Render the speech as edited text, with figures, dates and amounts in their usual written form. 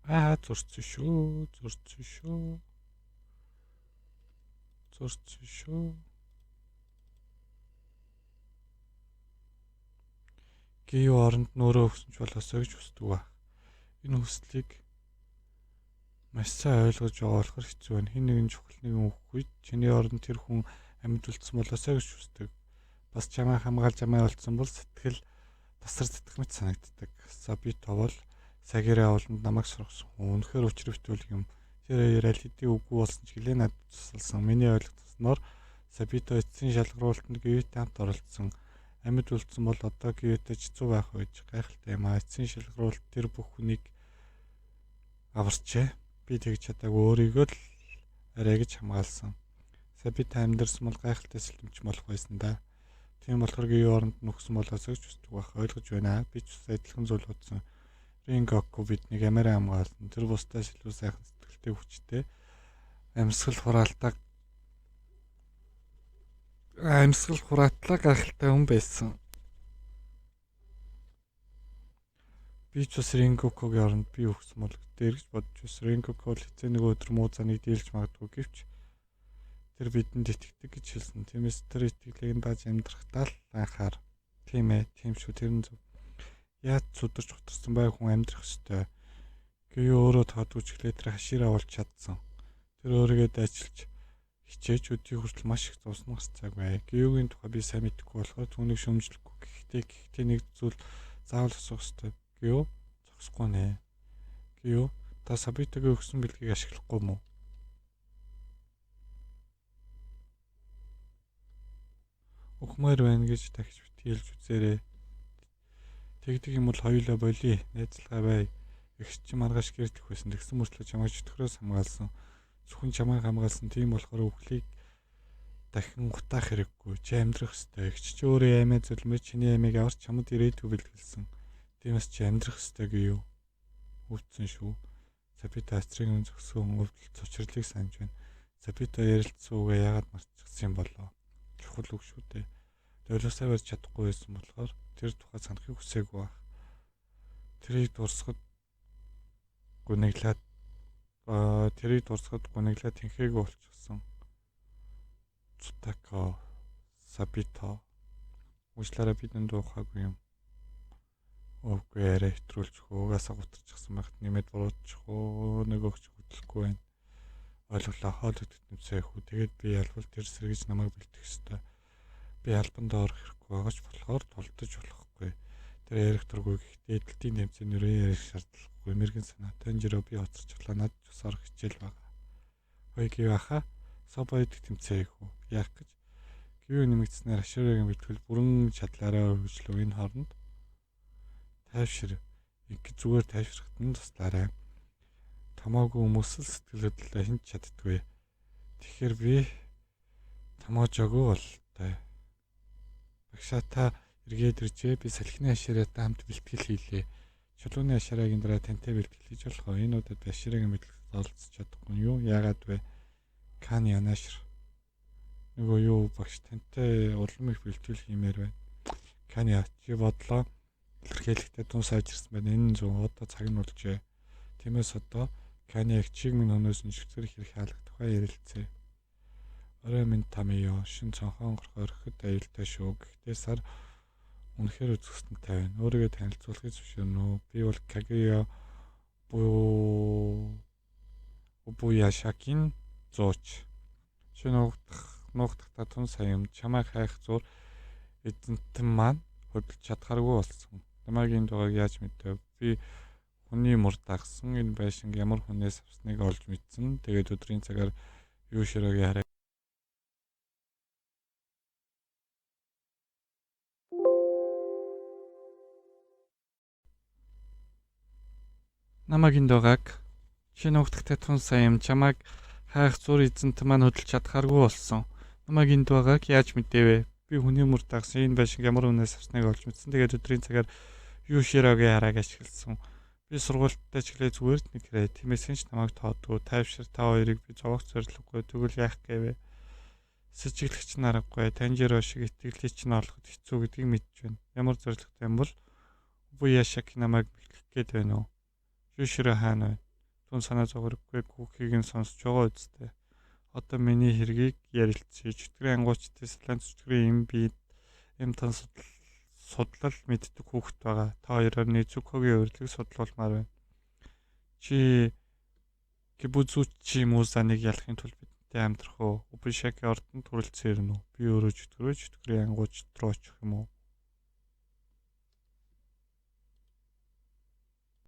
Аа, зурцсан шүү. Зурцсан шүү. Зурцсан шүү. Гио оронд нь өөрөө өгсөн ч болоосой гэж хүсдэг ба. Энэ хүслийг маш сайн ойлгож байгаа болохоор хэцүү байна. Хэн нэгэн чухал нэгэн өгөх үед чиний оронд тэр хүн амьд үлдсэн болоосой гэж хүсдэг. Бас чамайг хамгаалж амиа олдсон бол сэтгэл тасар зүтгэх мэт санагддаг. Сабито бол Сагирэ аваланд намайг сургасан. Үнэхээр учир битүүл юм. Тэр хоёр аль хэдийн үгүй болсон ч гэлээ надад тусалсан. Миний ойлгосноор Сабито эцсийн шалгаруултанд Гюэтэй хамт оролцсон. Амьд үлдсэн бол одоо Гюэтэй ч зүв байх байж гайхалтай юм аа. Эцсийн шалгаруулалт тэр бүх хүнийг аварчээ. Би тэгж чадаагүй, өөрийгөө л арай гэж хамгаалсан. Сабито амьдарсан бол гайхалтай сэлэмч болох байсан да. Тийм болохоор Гюэ оронд нь өгсөн болоосой гэж хүсдэг байх. Ойлгож байна. Би ч бас адилхан зүйл бодсон. Рингоку биднийг амиараа хамгаалсан. Тэр бусдаас илүү сайхан сэтгэлтэй, хүчтэй, амьсгал хураалтай гайхалтай хүн байсан. Би ч бас Рингокогийн оронд би өгсөн бол дээр гэж бодож байсан. Рингоко бол хэзээ нэг өдөр муу заныг дийлж магадгүй, гэвч тэр бидэнд итгэдэг гэж хэлсэн. Тиймээс тэр итгэлийг нь дааж амьдрахдаа л анхаар. Тийм ээ, тийм шүү, тэр нь зөв. Яаж сударч гутарсан бай, хүн амьдрах ёстой. Гиё өөрөө тоодгүй ч гэлээ тэр хашир авалж чадсан. Тэр өөрийгөө дайчилж хичээж өдий хүртэл маш их зовсон гарцаагүй. Гиёгийн тухай би сайн мэдэхгүй болохоор түүнийг шүүмжлэхгүй. Гэхдээ нэг зүйл заавал асуух ёстой. Гиё зогсохгүй нэ. Гиё, та Сабитогийн өгсөн бэлгийг ашиглахгүй юм уу? Өгмөр байна гэж дахиж битгий хэлж үзээрэй. Тэгдэг юм бол хоёулаа болий. Найзалгаа бай. Эгч чи маргааш гэрэлтэх байсан. Тэгсэн мөртлөө чамайг чөтгөрөөс хамгаалсан. Зөвхөн чамайг хамгаалсан. Тийм болохоор үхлийг дахин гутаах хэрэггүй. Чи амьдрах ёстой. Эгч чи өөрөө амиа зөлмөж чиний амийг аварч чамд ирээдүй бэлгэлсэн. Тиймээс чи амьдрах ёстой гэв. Өвдсөн шүү. Сабито астрын зөксөн өвдөл цочрлыг санаж байна. Сабито ярилцсан үгээ яагаад мартчихсан юм болоо? Чухал үг шүү дээ. Долиосаа барьж чадахгүй байсан болохоор тэр тухай санахыг хүсээгүй байх. Тэрийг дурсахад гуниглаад тэнхээгүй болчихсон. Цутако, Сабито, уучлаарай, би нүнд уухаагүй юм. Өөгүй, арай хэтрүүлчих үү. Угаасаа гутарчихсан байхад нэмээд буруутчих уу. Нөгөөх ч хөдлөхгүй байна. Ойлголоо, хоол идэх тэмцээх үү. Тэгээд би ялвал тэр сэргийж намайг бэлтгэх ёстой. Би албанд орох хэрэггүй байгаа ч болохоор тулдаж болохгүй. Тэр ярих дургүй, гэхдээ эдэлтийн тэмцээн нэрээ ярих шаардлагагүй. Мэргэн санаа. Танжиро, би хоцорчихлаа. Над ч бас орох хичээл байгаа. Хөөе, гэв ахаа. Собо идэх тэмцээх үү. Яах гэж. Гэв нэмэгдснээр Аширогийн бэлтгэл бүрэн чадлаараа өргөжлөв. Энэ хооронд тайвшир. Ингээд зүгээр тайвшрахад нь туслаарай. Томоогүй хүмүүс л сэтгэл хөдлөлөө хинч чаддаггүй. Тэгэхээр би томоожоогүй болтой. Багшаа, та эргээд иржээ. Би салхины Ашираатай хамт бэлтгэл хийлээ. Чулууны Ашираагийн дараа тантай бэлтгэл хийж болох уу? Энэ удаад би Ашираагийн бэлтгэлд оролцож чадахгүй юу? Яагаад вэ? Кан Янашир. Нөгөө юу, багш, тантай улам их бэлтгэл хиймээр байна. Кани, чи бодлоо илэрхийлэхдээ тун сайжирсан байна. Энэ нь зөв. Одоо цаг нь болжээ. Тиймээс одоо Кани эгчийг минь өнөөс нь шүцгэр хэрэг хаалгах тухай ярилцъя. Орой минь Тамио, шин цонхон горхоо орхиход аюултай шүү. Гэхдээ сар үнэхээр үзэсгэлэнтэй байна. Өөрийгөө танилцуулахыг зөвшөөрнө үү? Би бол Кагуя Убуяшакийн зууч. Чи нуугдахдаа тун сайн юм. Чамайг хайх зур эзэнтэн маань хөдөлж чадхааргүй болсон. Намайг энд байгааг яаж мэдэв? Би хүний мөр дагсан, энэ байшинг ямар хүнээс авсныг олж мэдсэн. Тэгээд өдрийн цагаар Юширогийн хараа Намайг энд байгааг чи нуугдахдаа тун сайн юм. Чамайг хайх зур эзэнт маань хөдөлж чадхааргүй болсон. Намайг энд байгааг яаж мэдэв? Би хүний мөр дагсан, энэ байшинг ямар хүнээс авсныг олж мэдсэн. Тэгээд өдрийн цагаар Юширогийн харааг ашигласан. Би сургуультай ч гэлээ зүгээр л нэг хэрэг. Тиймээс хэн ч намайг тоодгүй. Тайвшир, та хоёрыг би зовоох зорилгогүй. Тэгвэл яах гээвэ? Сэжиглэх чинь аргагүй. Танжиро шиг итгэлийг чинь олоход хэцүү гэдгийг мэдэж байна. Ямар зорилготой юм бол Убуяшаки намайг мэхлэх гээд байна уу? Юширо хаана вэ? Түн санаа зовхоргүй хүүхийг нь сонсож байгаа үсттэй. Одоо миний хэргийг ярилцъя. Чөтгөрийн ангуучдын салаан чөтгөрийн эм би эм тан судлал мэддэг хүүхэд байгаа. Та хоёроор Незукогийн урилгыг судлуулмаар байна. Чи Кибузучи Музаныг ялахын тулд бидэнтэй амьдрах уу? Убушаки ордонд хүрэлцэн ирнэ үү? Би өөрөө чөтгөрөө чөтгөрийн ангуучд руу очих юм уу?